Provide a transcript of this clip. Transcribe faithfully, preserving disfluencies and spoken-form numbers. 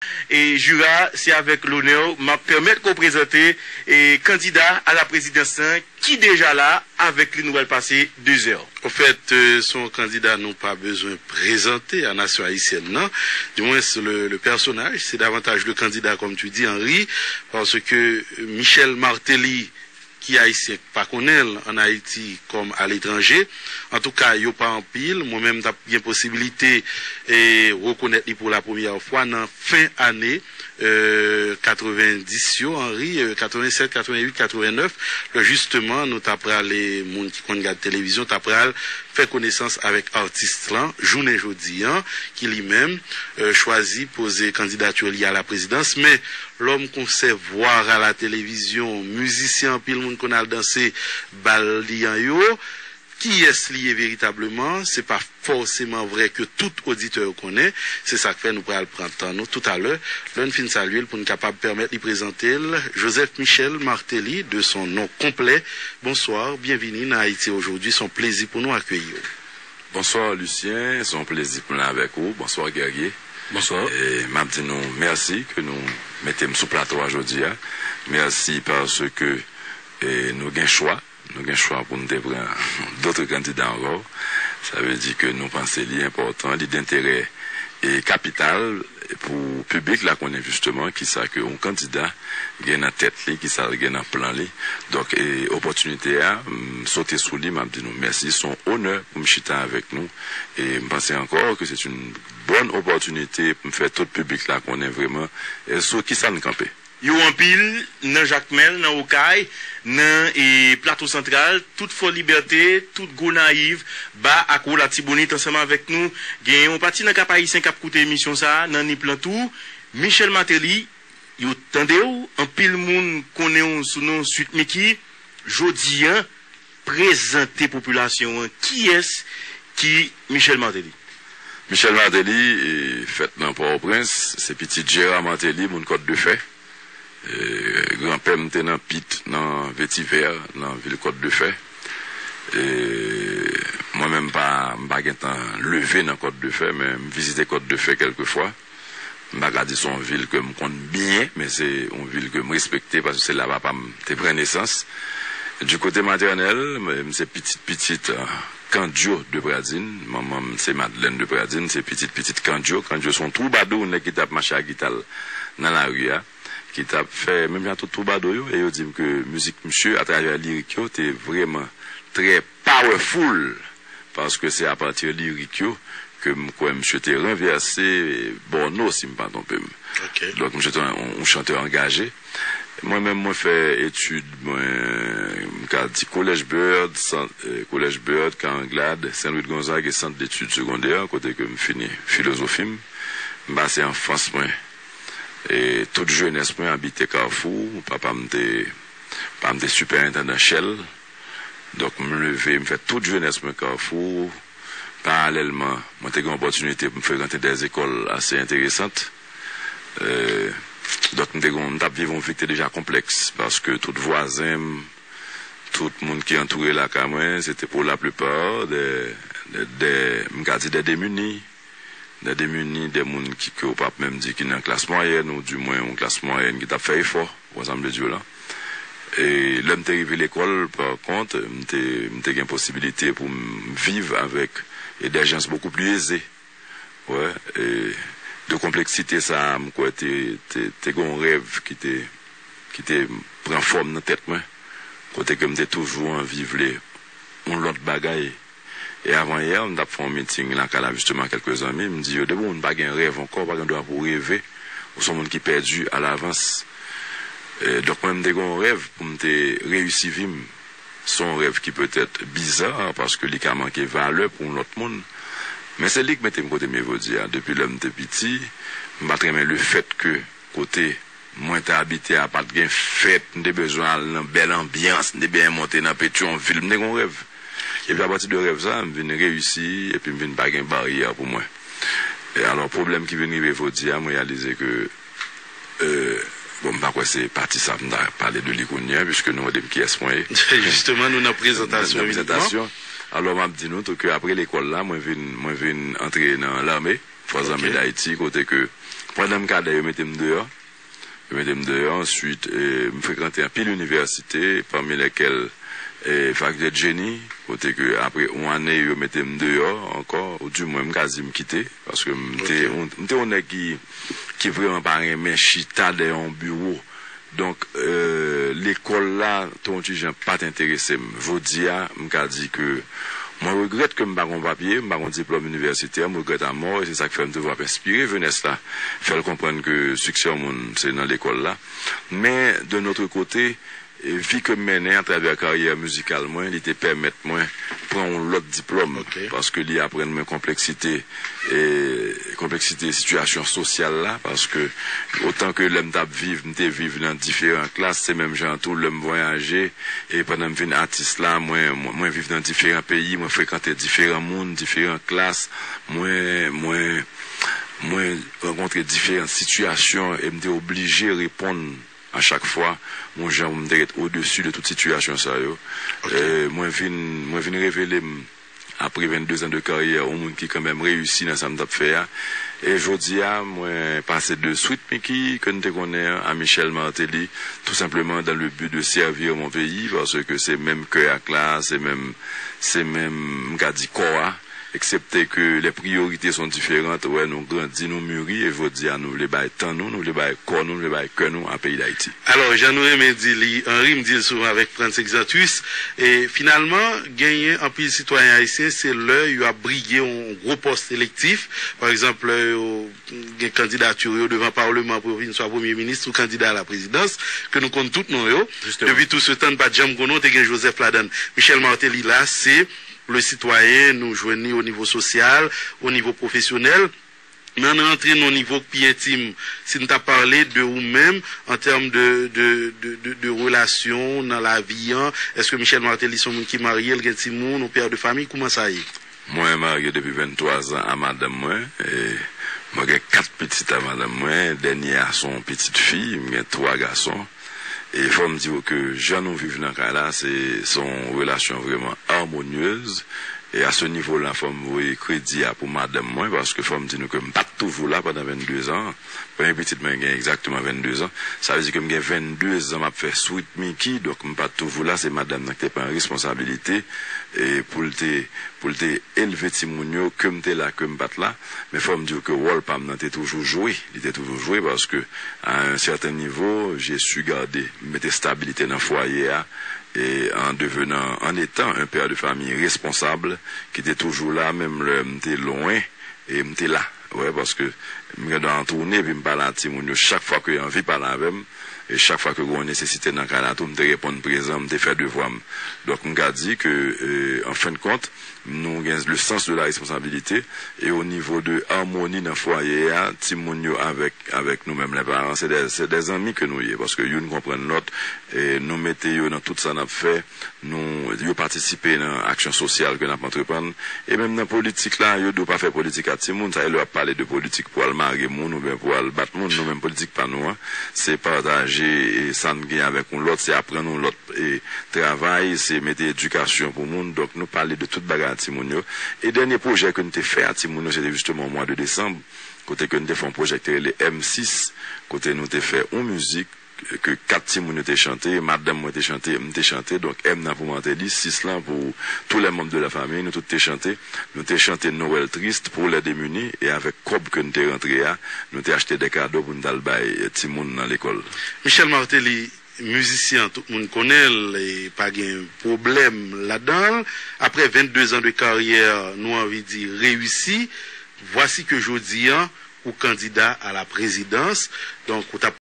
E Jura, se avèk lonè m ap pèmèt ke w prezante e kandida a la prezidans lan ki deja la, avèk li nou pral pase de zè. Anfèt, se yon kandida nou pa bezwen prezante a nasyon ayisyèn nan. Du moins, le, le personnage, c'est davantage le candidat, comme tu dis, Henri, parce que Michel Martelly, ki ayisyen k pa konnen l ann Ayiti kòm aletranje. Antouka, yo pa anpil. Mwen menm, m t ap gen posibilite e rekonèt li pou la premyè fwa nan fen ane e katrevenndis yo, Henri, e katrevennsèt, katrevennuit, katrevennnèf, lè jisteman nou ta pral, e moun ki konn gad televizyon ta pral fè konesans avèk atis lan jounen jodi a, ki li menm e chwazi poze kandidati li a la prezidans. Men, lòm konsèvwa a la televizyon, mizisyen anpil moun konn al danse bal li an yo, kiyès li ye veritableman, se pa fòseman vrè ke tout oditè yo konnen. Se sa k fè nou pral pran tan nou toutalè, lè n fin salye l, pou n kapab pèmèt li prezante l. Joseph Michel Martelly, de son nom complet, bonsoir, bienvenue nan Haïti Aujourd'hui. Se yon plezi pou nou akeyi w. Bonswa, Lucien. Se yon plezi pou m la avèk ou. Bonswa, Guerrier. Bonswa. E m ap di nou mèsi ke nou mete m sou plato a jodi a. Mèsi paske e nou gen chwa. Nou gen chwa pou n te pran dòt kandida ankò. Sa vle di ke nou panse li enpòtan, li denterè e kapital pou piblik la konnen jisteman kisa ke yon kandida gen nan tèt li, kisa l gen nan plan li. Donk, e opòtinite a, m sote sou li, m ap di nou mèsi. Se yon onè pou m chita avèk nou. E m panse ankò ke se yon bòn opòtinite pou m fè tout piblik la konnen vrèman e sou kisa n kanpe. Yo anpil nan Jakmèl, nan Okay, nan e Plato Santral, tout Fò Libète, tout Gonayiv, Ba ak Wolatibonit ansanm avèk nou. Gen yon pati nan Kap Ayisyen k ap koute emisyon sa a, nan Nip lan tou. Michel Martelly, yo tande w, anpil moun konnen w sou non Sweet Micky. Jodi a, prezante popilasyon an kiyès ki Michel Martelly. Michel Martelly e, fèt nan Pòtoprens, se pitit Gérard Martelly, moun Kòt de Fè. E, granpè m te nan Pit, nan Vetivè, nan vil Kòt de Fè. E, mwen menm, m pa, m pa gentan leve nan Kòt de Fè, men m vizite Kòt de Fè kèlkefwa. M pa ka di se yon vil ke m konn byen, men se yon vil ke m respekte, paske se la papa m te pran nesans. Du kote matènèl, m, m se pitit pitit, e, Kandyo de Pradin. Manman m se Madlèn de Pradin, se pitit pitit Kandyo. Kandyo se yon twoubadou, nèg ki t ap mache ak gita l nan lari a, ki t ap fè menm jan tout twoubadou yo, e yo di m ke mizik misye, atravè lirik yo, te vrèman trè powerful, paske se apati lirik yo ke m kwè misye te ranvèse Bòno, si m pa twonpe m. Ok. Donk, misye te yon, yon chantè angaje. Mwen menm, mwen fè etid mwen, m ka di Collège Byrd, Sant, e, Collège Byrd, Caranglade, Saint Louis de Gonzague e Sant detid segondè, kote ke m fini filozofi m. M pase anfans mwen e tout jenès mwen abite Kafou. Papa m te, papa m te sipèentandan Shell. Donk, m leve, m fè tout jenès mwen Kafou. Paralèlman, mwen te gen opòtinite pou m frekante de zekòl ase enteresan. E, donk, m te gen, m t ap viv yon vi ki te deja konplèks, paske tout vwazen m, tout moun ki antoure lakay mwen, se te pou laplipa de, de, de, m ka di de demini, de demini, de moun ki, ke w p ap menm di ki nan klas mwayèn, ou di mwen yon klas mwayèn ki t ap fè efò, ou konprann sa m vle di w la. E lè m te rive lekòl, pa kont, m te, m te gen posibilite pou m viv avèk e de jans bokou pli eze. Wè, e de konpleksite sa a, m kwè te, te, te gen yon rèv ki te, ki te pran fòm nan tèt mwen, kote ke m te toujou anvi vle yon lòt bagay. E avan yè, m t ap fè yon miting lakay la, jisteman, kèlke zanmi, m di yo, depi yon moun pa gen rèv ankò, pa gen dwa pou w reve, ou se yon moun ki pèdi alavans. E, donk, mwen, m te gen yon rèv pou m te reyisi vi m. Se yon rèv ki petèt biza, paske li ka manke valè pou yon lòt moun. Men se li k mete m kote m ye jodi a. Depi lè m te piti, m pa t renmen lefèt ke kote mwen te abite a pa t gen fèt, m te bezwen al nan bèl anbyans, m te bezwen monte nan Petyonvil, m te gen yon rèv. Epi apati de rèv sa, m vin reyisi, epi m vin pa gen baryè pou mwen. E alò, pwoblèm ki vin rive jodi a, mwen reyalize ke, e, bon, m pa kwè se pati sa m ta pale de li kounye a, piske nou mande m kiyès mwen ye. Jisteman, nou nan prezantasyon inikman. Alò, m ap di nou tou ke apre lekòl la, mwen vin, mwen vin antre nan lame. Fòs Zame Dayiti, kote ke Pandan m kadè, yo mete m deyò. Yo mete m deyò. Answit, e, m frekante anpil inivèsite, pami lèkèl, e, Fakilte de Jeni, kote ke apre yon ane, yo mete m deyò ankò, ou di mwen, m ka di m kite, paske m te, yon- m te yon nèg ki, ki vrèman pa renmen chita dèyè yon biwo. Donk, e, lekòl la, te yon ti jan pa t enterese m. Jodi a, m ka di ke mwen regrèt ke m pa gen yon papye, m pa gen yon diplòm inivèsitè, m regrèt amò, e se sa k fè m toujou ap enspire jenès la, fè l konprann ke siksè yon moun, se nan lekòl la. Men, de notre côté, e vi ke m mennen atravè karyè mizikal mwen, li te pèmèt mwen pran yon lòt diplòm, paske li aprann mwen konpleksite, e, konpleksite sitiyasyon sosyal la, paske otan ke lè m t ap viv, m te viv nan diferan klas, se menm jan tou lè m vwayaje, e pandan m vin atis la, mwen, mwen, mwen viv nan diferan peyi, mwen frekante diferan moun, diferan klas, mwen, mwen, mwen rankontre diferan sitiyasyon, e m te oblije reponn a chak fwa, yon jan pou m te ret odesi de tout sitiyasyon sa yo. E, mwen vin, mwen vin revele m apre vennde zan de karyè, yon moun ki kanmenm reyisi nan sa m t ap fè a. E jodi a, mwen pase de Sweet Micky, ke n te konnen an, a Michel Martelly, tou senpleman dans le but de servir mon pays, paske se menm kè ak la, se menm, se menm, m ka di kò a, eksepte ke les priorités sont différentes, wè, nou grandi, nou mûri, e jodi a, nou vle bay tan nou, nou vle bay kò nou, nou vle bay kè nou a peyi Dayiti. Alò, jan nou renmen di li, Henri, m di l souvan avèk Frantz Exantus, e finalman, genyen anpil sitwayen ayisyen, se lè yo ap briye yon gwo pòs elektif, pa egzanp, lè yo gen kandidati yo devan palman pou yo vin swa premye minis ou kandida a la prezidans, ke nou konn tout non yo. Depi tou se tan, n pa t janm konnen w te gen Joseph ladan l. Michel Martelly la, se le sitwayen, nou jwenn li o nivo sosyal, o nivo pwofesyonèl. Men ann rantre nan yon nivo k pi entim. Si n ta pale de ou menm, an tèm de, de, de, de, de relasyon nan lavi an, èske Michel Martelly se yon moun ki marye, l gen timoun, yon pè de famiy, kouman sa ye? Mwen marye depi venntwa zan a madanm mwen. E mwen gen kat pitit a madanm mwen. Dènye a se yon pitit fi. M gen twa gason. E fò m di w ke jan nou viv nan kay la, se, se yon relasyon vrèman armonyez. E a se nivo la, fò m voye kredi a pou madanm mwen, paske fò m di nou ke m pa t toujou la pandan venndezan. Premye pitit mwen gen egzakteman venndezan. Sa vle di ke m gen venndezan m ap fè Sweet Micky, donk m pa t toujou la, se madanm nan ki te pran responsabilite, e pou l te, pou l te elve timoun yo, ke m te la, ke m pa t la. Men fò m di w ke wòl pa m nan te toujou jwe, li te toujou jwe, paske a yon sèten nivo, je su garde, m mete stabilite nan fwaye a, e an devenan, an etan un père de famille responsable, ki te toujou la, menm lè m te lwen, e m te la. Wè, paske m gen dwa an toune, epi m pale a timoun yo chak fwa ke yo anvi pale avè m, e chak fwa ke gen yon nesesite nan kay la tou, m te reponn prezan, m te fè devwa m. Donk, m ka di ke, e, an fen de kont, nou gen le sens de la responsabilité, e o nivo de armoni nan fwaye a, timoun yo avèk, avèk nou menm, les parents, se de, se de zanmi ke nou ye, paske youn konprann lòt, e nou mete yo nan tout sa n ap fè, nou, yo patisipe nan aksyon sosyal ke n ap antreprann. E menm nan politik la, yo di w pa fè politik a timoun, sa e lè w ap pale de politik pou al mare moun oubyen pou al bat moun, nou menm politik pa nou an, se pataje, e, sa n gen avèk yon lòt, se aprann yon lòt, e, travay, se mete edikasyon pou moun. Donk, nou pale de tout bagay a timoun yo. E dènye pwojè ke n te fè a timoun yo, se te jisteman o mwa de desanm, kote ke n te fè yon pwojè ki te rele M sis, kote nou te fè yon mizik, ke kat timoun yo te chante, madanm mwen te chante, m te chante, donk M nan pou Martelly, sis lan pou tous les membres de la famille, nou tout te chante. Nou te chante Noël triste pour les démunis, e avèk kòb ke n te rantre a, nou te achte de kado pou n t al bay, eh, timoun nan lekòl. Michel Martelly, mizisyen an, tout moun konnen l, e pa gen pwoblèm ladan l. Apre venndezan de karyè, nou anvi di reyisi, vwasi ke jodi a, ou kandida a la prezidans. Donk, ou t ap